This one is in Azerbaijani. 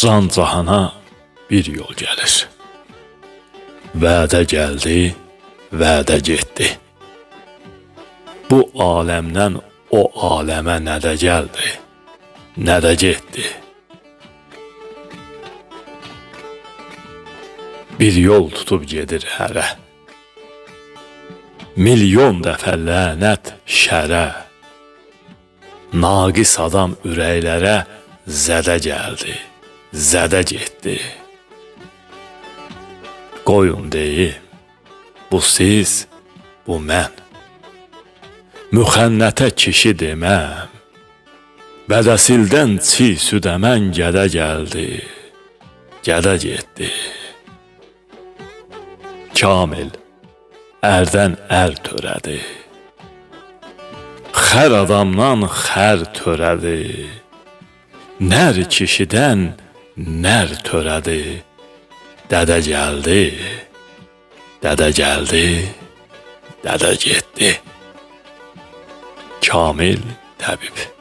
Can cahana bir yol gəlir. Vədə gəldi, vədə getdi. Bu aləmdən o aləmə nə də gəldi, nə də getdi. Bir yol tutub gedir hərə. Milyon dəfə lənət şərə. Naqis adam ürəklərə zədə gəldi, zədə getdi. Qoyun deyim, bu siz, bu mən. Müxənnətə kişi deməm. Bədəsildən çiğ süd əmən gədə gəldi, gədə getdi. Kamil ərdən ər törədi. Xər adamdan xər törədi. Nər kişidən nər törədi. Dədə gəldi, dədə gəldi, dədə getdi. Kamil Təbib.